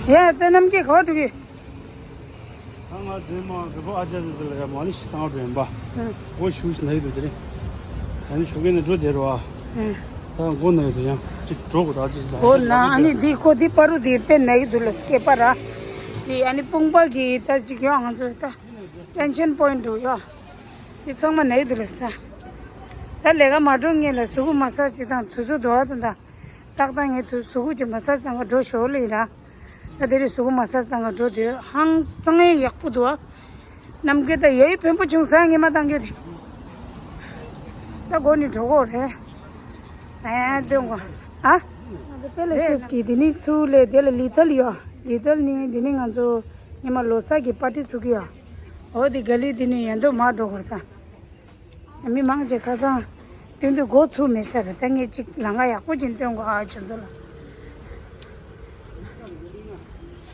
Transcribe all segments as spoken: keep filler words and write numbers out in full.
ཡ་ད་རྣམ་རྒྱལ་ག་པར་འགྲོ་གི། ད་ང་དེ་མ་གི་པོ་ཨ་ཅག་དེ་ཚོ་ལ་ཡ་མ་ལི་ཤི་བཏང་འགྲོ་ཡིན་པ། ཨང་། སྒོ་ཞུ་ཞིག་ན་ཡི་འདུག་དེ་རིང་། ད་ནི་ཞུ་མཁན་ནི་འགྲོ་དེ་རུ་ཨ། ཨང་། ད་སྒོ་ན་ཡི་འདུག་ཡང་ཅིག་འགྲོ་དགོས། ད་ཅིག་ད་སྒོ་ན་ཨ་ནི་འདི་ཁོ་འདི་པ་རུ་འདི་དཔེ་ན་ཡི་འདུག་ལ་སྐེད་པ་ར། འདི་ཨ་ནི་དཔུང་པ་གི་ད་ཅིག་ཡོང་ང་ཚོ་ད་ཊེན་ཤན་པོ་ཡིན་ཊི་འདུག་ཡ། འདི་ཚང་མ་ན་ཡི་འདུག་ལ་ས། ད་ལས་ཀ་མ་འགྲོ་སྔོན་ལ་གཟུགས་པོ་མ་སཱ་ཇི་དང་དུས་ཚོད་འདུག་ཨ་ད་ད། ཏག་ཏག་ངས་དུ་གཟུགས་པོ་ཅིག་མ་སཱ་ཇི་བཏང་ག་འགྲོ་ཞོར་ལ་ཡིན་ར། ད་དེ་རིང་གཟུགས་པོ་མ་སཱ་ཇི་བཏང་ག་འགྲོ་དུས་ཧང་སང་ཡག་པོ་འདུག་ཨ། ནམ་མཁའ་ད་ཡ་ཡི་བེམ་པོ་བྱུང་ས་ངས་མ་བཏང་གི་རེད། ད་སྒོ་ནས་འགྲོ་གོ་རེད། ཨ་སྟོན་གོ། ཨ། ང་ཚོ་པེ་ལ་ཤེས་ཀྱི་དེ་ནི་ཚུར་ལས་དེ་ལ་ལི་ཐལ་ཡོད། ལི་ཐལ་ནི་དེ་ནི་ང་ཚོ་ཉི་མ་ལོ་གསར་གྱི་པར་ཊི་ཚུགས་ཀྱི་ཡོད། འོ་དེ་ག་ལི་དེ་ནི་ཡན་དུ་མ་འགྲོ་གོ་ད། མི་མང་ཆེ་ཁ་སང་སྟོན་དུས་འགོ་ཚུགས་མེད་ས་རེད། ད་ངས་ཅིག་ལམ་ཁ་ཡག་པོ་ཅིག་སྟོན་དགོས་ཨ་ཁྱོད་ཚོ་ལ།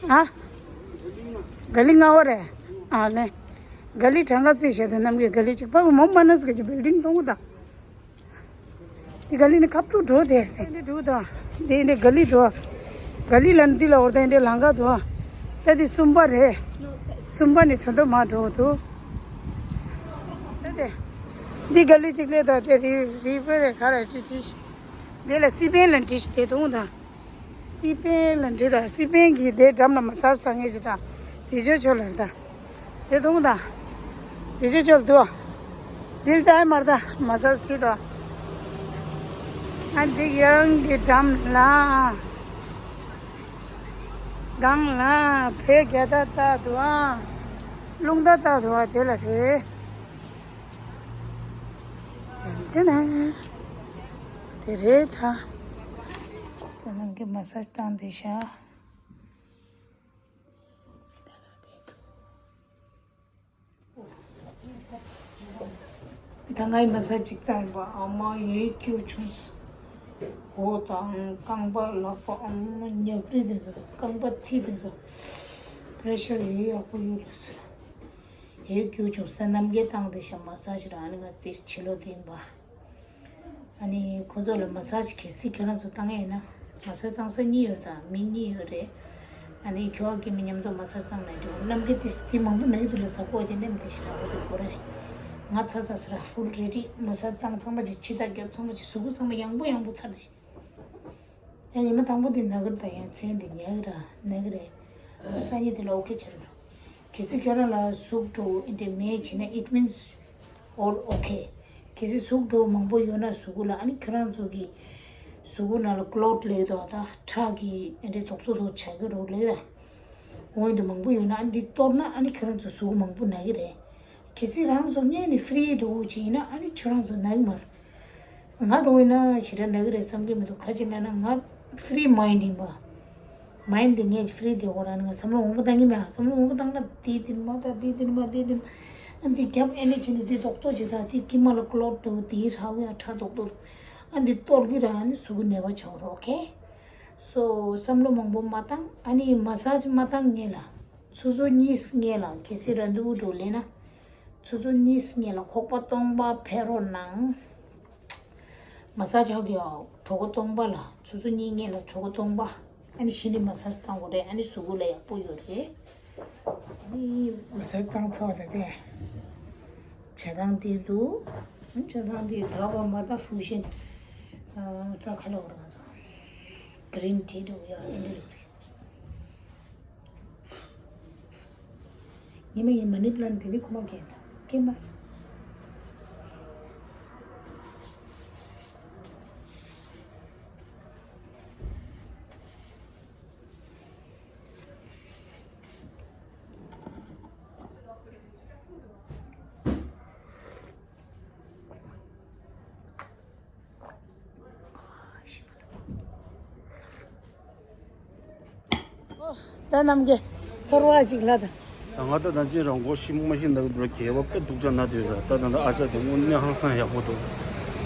ཨ། ག་ལི་ང་བ་རེད། ཨ་ལེ། ག་ལི་གྲངས་ཀ་རྩིས་བྱེད་དུ་རྣམ་རྒྱལ་ག་ལི་ཅིག་ཕ་གི་མོ་མ་ནས་ག་ཅིག་བིལ་ཌིང་སྟོང་གོ་ད། དེ་ག་ལི་ནི་ཁབ་ཏུ་འགྲོ་དེ་རེད། འདི་འགྲོ་ད། འདི་འདི་ག་ལི་དོ། ག་ལི་ལ་འདི་ལ་འོར་ད་འདི་ལམ་ཁ་དོ། ད་འདི་གསུམ་པ་རེད། གསུམ་པ་ནི་དོན་དུ་མ་འགྲོ་དོ། ད་དེ། འདི་ག་ལི་ཅིག་ལས་ད་དེ་རི་རི་བེ་རེ་ག་རེ་ཅི་ཅི། འདི་ལ་སི་པན་ལ་འདྲི་ཞིག་དེ་དོང་ད། སི་པན་ལ་འདྲི་ད་སི་པན་གྱི་དེ་འགྲམ་ལ་མ་སཱ་ཇི་ད་ངེས་ཅི་ད། དེ་ཆོ་ཆོ་ལ་ད། དེ་དུང་ད། དེ་ཆོ་ཆོ་ལ་དུ། དིལ་ད་མར་ད་མ་སཱ་ཇི་ད། ཨ་འདི་ཡང་གི་འགྲམ་ལ། སྒང་ལ་བོད་རྒྱལ་ད་ད་དུ་ཨ། རླུང་ད་ད་དུ་ཨ་དེ་ལ་རེད། དེ་ན། དེ་རེད་ད། ད་ནང་གི་མ་སཱ་ཇི་བཏང་དེ་ཤ། ད་ངའི་མ་སཱ་ཇི་ཅིག་བཏང་ཡིན་པ་ཨ་མ་ཡོད་སྐྱོ་བྱུང་སོང་། འོ་དང་རྐང་པ་ལག་པ་ཨ་མ་ཉབ་རི་དེ་ཚོ་རྐང་པ་མཐིལ་དེ་ཚོ་པེ་རེ་ཤར་ཡོད་ཡག་པོ་ཡོད་ལ་སོ། ཡོད་སྐྱོ་བྱུང་ས་རྣམ་རྒྱལ་བཏང་དེ་ཤ་མ་སཱ་ཇི་ར་ཨ་ནི་ང་དེ་ཕྱི་ལོགས་དེ་ཡིན་པ། ཨ་ནི་ཁོ་ཚོ་ལ་མ་སཱ་ཇི་གལ་སྲིད་ཁྱོད་རང་ཚོ་བཏང་ཡས་ཡིན་ན། མ་སཱ་ཇི་བཏང་ས་གཉིས་ཡོད་རེད་ད། མི་གཉིས་ཡོད་རེད། ཨ་ནི་ཁྱོད་ཀྱི་མི་མཉམ་དུ་མ་སཱ་ཇི་བཏང་ན་འགྲིག་རྣམ་རྒྱལ་དེ་དེ་མང་པོ་ན་ཡོད་དུ་ལ་ཟ་ཁོ་ཅན་ནེམ་དེ་ཤི་ར་འོ་དེ་གོ་ར་ཤི། ང་ཚ་ཚ་སི་ར་ཧྥུལ་རེ་ཌི་མ་སཱ་ཇི་བཏང་ཚང་མ་ཅིག་ཕྱི་ཐག་རྒྱབ་ཚང་མ་ཅིག་གཟུགས་པོ་ཚང་མ་ཡང་པོ་ཡང་པོ་ཚར་དུ་ཤི། ཡང་ཉི་མ་དང་པོ་དེ་ན་གི་རེད་ད། ཡང་མཚན་དེ་ཉལ་གི་ར་ན་གི་རེད། སང་ཉིན་དེ་ལ་ཨོ་ཁེ་ཆེ་རུ་འགྲོ། གལ་སྲིད་ཁྱོད་རང་ལ་ཟུག་འགྲོ་ཨིན་དྲེ་མེད་བྱེད་ན་it means all okay། གལ་སྲིད་ཟུག་འགྲོ་མང་པོ་ཡོད་ན་གཟུགས་པོ་ལ་ཨ་ནི་ཁྱོད་རང་ཚོ་གི་གཟུགས་པོ་ནང་ལ་ཀློད་ལེགས་དོ་ད་ཁྲག་གི་ཨིན་དྲེ་རྡོག་རྡོག་རྡོག་ཆགས་ཀྱི་རོགས་ལེགས་ད། འོན་ཏེ་མང་པོ་ཡོད་ན་ཨ་ནི་འདི་གཏོར་ན་ཨ་ནི་ཁྱོད་རང་ཚོ་གཟུགས་པོ་མང་པོ་ན་གི་རེད། གལ་སྲིད་རང་ཚོ་སྔོན་ནས་ཧྥི་རི་འགྲོ་བྱས་ན་ཨ་ནི་ཁྱོད་རང་ཚོ་ན་གི་མ་རེད། ང་འགྲོ་ཡིན་ན་ཞེ་དྲག་འདྲ་གི་རེད་བསམ་གི་མི་འདུག་ག་ཅི་ལབ་ན་ང་ཧྥི་རི་མའིན་ཌི་ཡིན་པ། མའིན་ཌི་དེ་ངས་ཧྥི་རི་དེ་འོ་ར་ནི་ང་བསམ་བློ་མང་པོ་བཏང་གི་མེད། བསམ་བློ་མང་པོ་བཏང་ན་དེ་དེ་མ་ད་དེ་དེ་མ་དེ་དེ་མ་ཨ་འདི་རྒྱབ་ཨེ་ནི་ཆེ་ནི་དེ་རྡོག་རྡོག་ཅིག་ད་དེ་དཀྱིལ་མ་ལ་ཀློད་འདུག་དེ་ར་བའི་ཨ་ཁྲག་རྡོག་རྡོག་ཨ་འདི་གཏོར་གི་ར་ཨ་ནི་གཟུགས་པོ་ནད་པ་ཆགས་རོགས་ཨོ་ཁེ། སོ་བསམ་བློ་མང་པོ་མ་བཏང་ཨ་ནི་མ་སཱ་ཇི་མ་བཏང་ངེས་ལ་ཆུ་ཚོད་གཉིས་ངེས་ལ་གལ་སྲིད་ར་འདུག་འགྲོ་ལེ་ན། ཆུ་ཚོད་གཉིས་ངེས་ལ་ཁོག་པ་སྟོང་པ་ཕེ་རོ་ནང་། མ་སཱ་ཇི་ཧ་གི་ཡོ་གྲོད་ཁོག་སྟོང་པ་ལ་ཆུ་ཚོད་གཉིས་ངེས་ལ་གྲོད་ཁོག་སྟོང་པ། ཨ་ནི་གཞི་ནས་མ་སཱ་ཇི་བཏང་དགོས་རེད། ཨ་ནི་གཟུགས་པོ་ལ་ཡག་པོ་ཡོད་རེད། ཨ་ནི་མ་སཱ་ཇི་བཏང་ཚར་བ་ད་དེ། བྱ་སྟངས་འདི་འདུག་བྱ་སྟངས་འདི་དག་པ་མ་ད་ཧྥུ་ཤན། ད་ཁ་ལོ་ར་ང་ཚོ་གི་རིན་ཊི་འདུག་ཡ་ཨིན་དྲེ་འདུག་ཉི་མ་ཡིན་མ་ནི་པི་ལན་དེ་ནི་ཁོ་མ་སྐད་དང་སྐད་མ་ས། ད་རྣམ་རྒྱལ་ཚོར་བ་ཅིག་ལ་ད། ད་ང་ད་ད་ཅི་རང་མགོ་ཤི་མ་ཤི་འདུག་འདུག་ར་གས་པ་དཔེ་སྡུག་ཅག་ན་དུས་ར་ད་ད་ད་ཨ་ཅག་དེ་དངོས་གནས་ཧང་སང་ཡག་པོ་འདུག་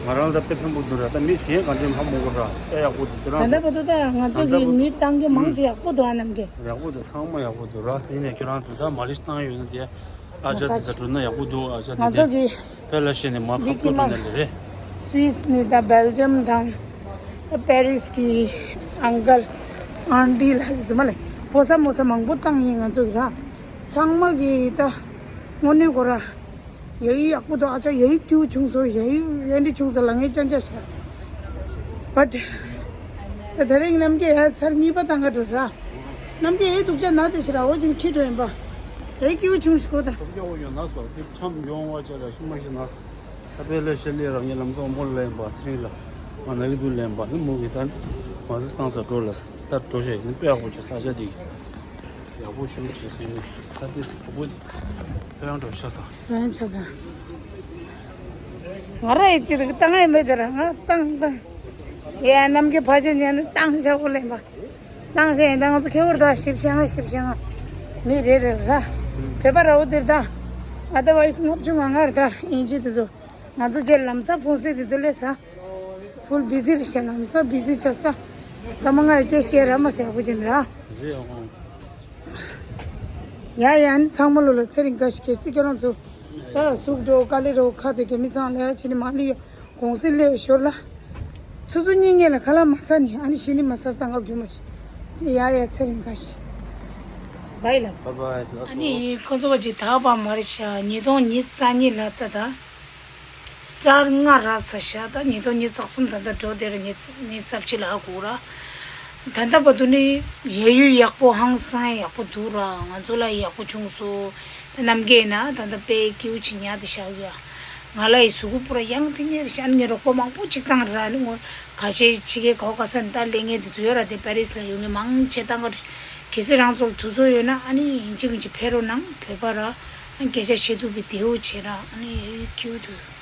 ང་རང་ད་དཔེ་ཕན་པོ་འདུག་ར། ད་མི་གཞན་ག་འདྲ་ཧ་མ་གོ་ར་དཔེ་ཡག་པོ་འདུག་ཁྱོད་ད་རང་ད་ཚོ་བར་དུ་ད་ང་ཚོ་གི་མི་བཏང་རྒྱུ་མང་ཆེ་ཡག་པོ་འདུག་ཨ་རྣམ་རྒྱལ། ཡག་པོ་འདུག་ཚང་མ་ཡག་པོ་འདུག་ར། དེ་ནས་ཁྱོད་རང་ཚོ་ད་མ་ལི་ཤི་བཏང་ཡོད་ན་དེ། ཨ་ཅག་དེ་ད་འགྲོ་ན་ཡག་པོ་འདུག་ཨ་ཅག་དེ་ང་ཚོ་གི་དཔེ་ལ་བཤད་ནས་མ་འདི་ཁག་ཀྱི་པོ་མ་འདྲ་ལེ་རེད། སུད་སི་ནས་ད་སྦེལ་ཇམ་དང་ད་པེ་རིས་ཀྱི་ཨང་ཀལ་ཨན་ཊི་ལ་ཟི་མ་ལེ་ ཕོ་ས་མོ་ས་མང་པོ་བཏང་ཡིན་ང་ཚོ་གི་ར། ཚང་མ་གི་ད་དངོས་གནས་གོ་ར། ཡ་ཡི་ཡག་པོ་འདུག་ཨ་ཅག་ཡ་ཡི་སྐྱིད་པོ་བྱུང་སོང་། ཡ་ཡི་ཡ་འདྲི་བྱུང་སོང་། ལ་ངའི་ཅན་ཅག་ཤ། བཊ། ད་དེ་རིང་རྣམ་རྒྱལ་ཡ་ཚར་གཉིས་པ་བཏང་ག་འགྲོ་ར། རྣམ་རྒྱལ་ཡའི་སྡུག་ཅག་ན་དེ་ཤ་ར་འོ་ཅིང་ཁྱི་འགྲོ་ཡིན་པ། ཡ་ཡི་སྐྱིད་པོ་བྱུང་ཞིག་གོ་ད། ཐོབ་རྒྱ་འོ་ཡོད་ན་སོ་དེ་འཁྱམ་ཡོང་བ་ཅག་ལ་ཤི་མ་ཤི་ན་སོ། ད་དཔེ་ལ་ཤ་ལས་རང་ཉིད་ལམ་སང་མོ་ལ་ལེན་པ་ཚེ་རིང་ལ་མ་ན་གི་དུ་ལེན་པ་ནི་མོ་གི་ད་མ་ཟི་སྟངས་ས་འགྲོ་ལ་ད་འགྲོ་ཤ་ཡིན་དཔེ་ཡག་པོ་ཅག་ས་ཆ་དེ་ཡག་པོ་ཞུ་ཞེས་སོང་ནས་ད་དེ་གཟུགས་པོ་ཁྱེད་རང་འགྲོ་ཤ་ས། རང་ཆ་ས། ང་ར་ཡི་ཅི་དུ་བཏང་ཡི་མེད་དེ་ར་ང་བཏང་བཏང་། ཡ་རྣམ་རྒྱལ་ཕ་ཆེ་ཉན་ནི་བཏང་ཆ་བོ་ལེན་པ། བཏང་ཆ་ཡིན་ད་ང་ཚོ་ཁེ་བོར་ད་ཞིབ་ཆ་ང་ཞིབ་ཆ་ང་། མི་རེ་རེ་ར། བོད་པ་ར་འོ་དེར་ད། ཨ་ད་བ་ཡིས་ལྔ་བཅུ་ང་ལྔ་ར་ད་ཡིན་ཅི་དུ་ཚོ། ང་ཚོ་རྗེས་ལམ་སང་ཕོན་སེ་དེ་ཚོ་ལས་ས། ཕུལ་བི་ཟི་རེད་ཤག་ལམ་སང་བི་ཟི་ཆགས་ས། ད་མ་ང་ཡི་སྐད་བཤད་ར་མ་ཟེར་བུ་ཅན་ར། རེད་ཨང་། ཡ་ཡ་ནི་ཚང་མ་ལོ་ལ་ཚེ་རིང་དགའ་ཞིག་གལ་སྲིད་ཁྱོད་རང་ཚོ་ད་གཟུགས་འགྲོ་དཀའ་ལས་འགྲོ་ཁ་དེ་གེ་མི་ཚང་ལ་ཡ་ཕྱི་ནི་མ་ལི་ཡོད་གོང་སྲིད་ལས་ཞོར་ལ། ཆུ་ཚོད་གཉིས་ངེད་ལ་ཁ་ལག་མ་ཟ་ནི་ཨ་ནི་ཤི་ནི་མ་ཟ་ས་ང་རྒྱུ་མ་ཤི། ཡ་ཡ་ཚེ་རིང་དགའ་ཞིག་བའི་ལ། ཨ་ནི་ཁོ་ཚོ་བ་ཅིག་ད་བ་མ་རེད་ཤག་ཉིས་སྟོང་ཉི་ཤུ་རྩ་གཉིས་ལ་ད་ད། སི་ཊར་ལྔ་རག་ཚར་ཤག་ད་ཉིས་སྟོང་ཉི་ཤུ་རྩ་གསུམ་ད་ལྟ་འགྲོ་དེ་རུ་ཉི་ཉི་ཤུ་རྩ་བཞི་ལ་ཧ་གོ་ར། ད་ལྟ་བར་དུ་ནི་ཡ་ཡུལ་ཡག་པོ་ཧང་སང་ཡག་པོ་འདུག་ར། ང་ཚོ་ལ་ཡག་པོ་བྱུང་སོང་། ད་རྣམ་རྒྱལ་ན་ད་ལྟ་དཔེ་སྐྱིད་པོ་ཅིག་ཉལ་དེ་བཞག་ཡོད། ང་ལ་ཡི་གཟུགས་པོ་པུ་ར་ཡང་དེ་ཉེར་ཤ་ནི་ངའི་རོགས་པ་མང་པོ་ཅིག་བཏང་ར་ནི་ངོ་ཁ་ཤས་ཕྱི་རྒྱལ་ག་བ་ག་ས་ནི་ད་ལས་ངན་དེ་ཚོ་ཡོད་ར། དེ་པེ་རི་སི་ལ་ཡོད་ངེས་མང་ཆེ་བཏང་ག་གལ་སྲིད་རང་ཚོ་ལ་དུས་ཚོད་ཡོད་ན་ཨ་ནི་ཡིན་གཅིག་མིན་གཅིག་ཕེབས་རོགས་གནང་བོད་པ་ར། ཨ་སྐད་ཆ་བཤད་ཐུབ་པའི་དེའུ་བྱེད་ར་ཨ་ནི་ཡ་ཡུལ་སྐྱིད་པོ་འདུག